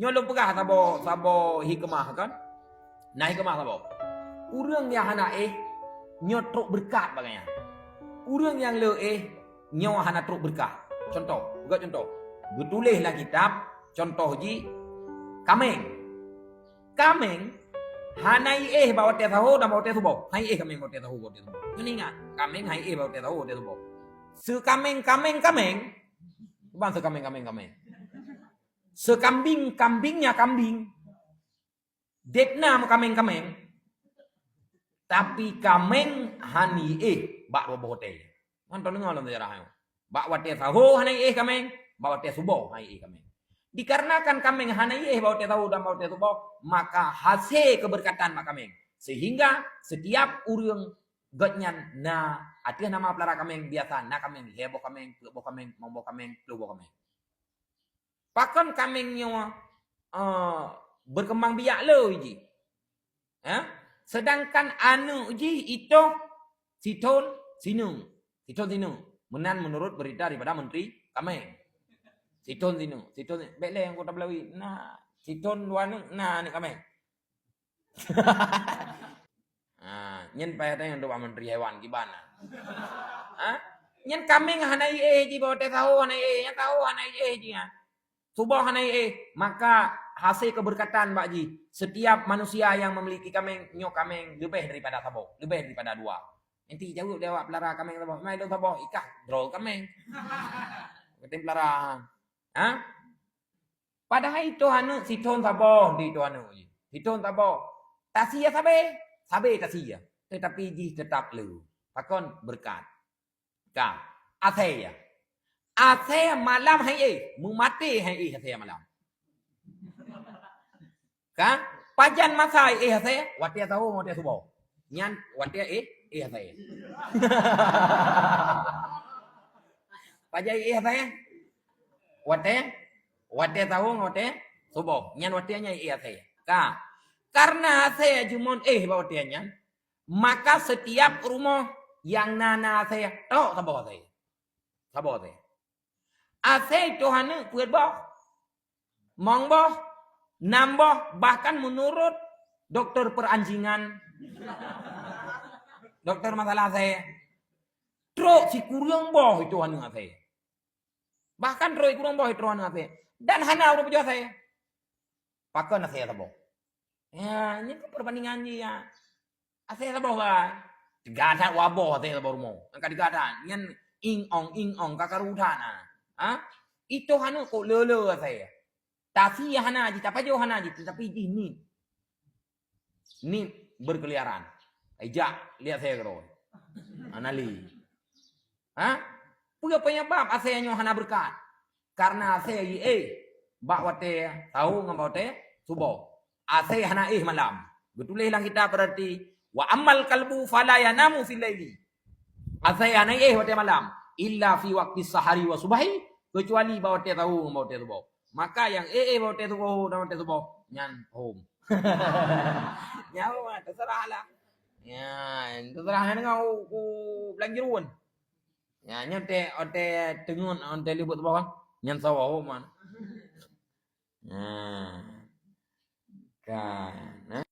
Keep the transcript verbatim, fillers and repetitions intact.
Nyoe lôn peugah saboh, saboh hikmah kan? Na hikmah saboh. Ureuëng nyang hana éh, nyoe trok beureukat bak gobnyan. Ureuëng nyang le éh, nyoe hana trok beureukat. Contoh, peugah contoh. Geutuléh lam kitab, contoh jih, kaméng. Kaméng hana éh bak watée saho dan bak watée suboh. Hana éh kaméng bak watée saho, bak watée suboh. Ngon ingat, kaméng hana éh bak watée saho, watée suboh. Seukaméng-kaméng kaméng, ban seukaméng-kaméng kaméng. Seukambing-kambingnya kambing. Deb na meukaméng-kaméng, tapi kaméng hana éh bak dua boh watée. Ngon tadeungoe lam sejarah nyoe. Bak watée saho hana éh kaméng, bak watée suboh hana éh kaméng. Dikarenakan kaméng hana éh bak watée saho dan bak watée suboh, maka hasé keubeureukatan bak kaméng. Seuhingga setiap ureuëng gobnyan na ateueh nama peulara kaméng, biasa na kaméng lhée boh kaméng, peuet boh kaméng, limong boh kaméng, ploh boh kaméng. Pakon kaméng nyoe, eh, beukeumbang biak le jih? Eh? Seudangkan aneuëk jih itôh sithon sineuk. Sithon sineuk. Meunan meunurot beurita daripada menteri kaméng. Sithon sineuk. Sithon, bék lé nyang kota Belawi. Na, sithon dua neuk na aneuëk kaméng. Ha, nyan payah tanyong ubak menteri hewan kiban na. Ha? Nyan kaméng hana éh jih bak watée saho hana éh, nyan saho hana éh jih, ha. Suboh hana éh, maka hasé keubeureukatan bak jih. Setiap manusia yang memiliki kaméng, nyoe kaméng leubeh daripada saboh, leubeh daripada dua. Nanti jaweueb lé awak peulara kaméng saboh, "Mai lôn saboh, ikah droe kaméng." Katéng peulara. Ha? Padahai itôh aneuëk sithon saboh di itôh aneuëk jih. Sithon saboh. Tasie sabé, sabé tasie. Teutapi jih teutap le. Pakon? Beureukat. Ka. Asée. Asée malam hana éh, meumaté hana éh asée malam. Ka? Pajan masa éh asée, watée saho ngon watée suboh. Nyan watée éh, éh asée. Pajan éh asée? Watée, watée saho ngon watée suboh. Nyan watée nyan éh asée. Ka. Kareuna asée jumon éh bak watée nyan, maka setiap rumoh nyang na, na asée, trok saboh asée. Saboh asée. Asée itôh aneuëk peuet boh, limong boh, nam boh, bahkan meunurot doktor peranjingan, doktor masalah asée, trok sikureueng boh itôh aneuëk asée. Bahkan trok sikureueng boh itôh aneuëk asée. Dan hana ureuëng pajoh asée. Pakon asée saboh? Ya, nyan kan perbandingan jih, ya. Asée saboh bah. Teuga that waboh asée saboh rumoh. Nyang ka teuga that. Nyan ing-ong, ing-ong, ka karu that na. Ha? Itôh aneuëk kok le-le asée. Tasie hana jih, tapajoh hana jih, tetapi jih niet. Niet berkeliaran. Ijak lihat asée keudroe. Hana lé. Ha? Peue penyebab asée nyoe hana beureukat? Kareuna asée jiéh bak watée saho ngon bak watée suboh. Asée hana éh malam. Geutuléh lam kitab berarti, "Wa ammal kalbu fala yanamu fil laili." Asée hana éh watée malam, "illa fi waqtis sahari wa subhi," keucuali bak watée saho ngon bak watée suboh. Maka nyang éh, éh bak watée suboh dan watée suboh, nyan hom. Nyan hom, teuseurah lah. Ya, teuseurah nyan deungon u, u Blang Jeuruen. Ya, nyan watée, watée teungeut, watée libot saboh kan. Nyan saboh hom man. Ya. Kan, eh?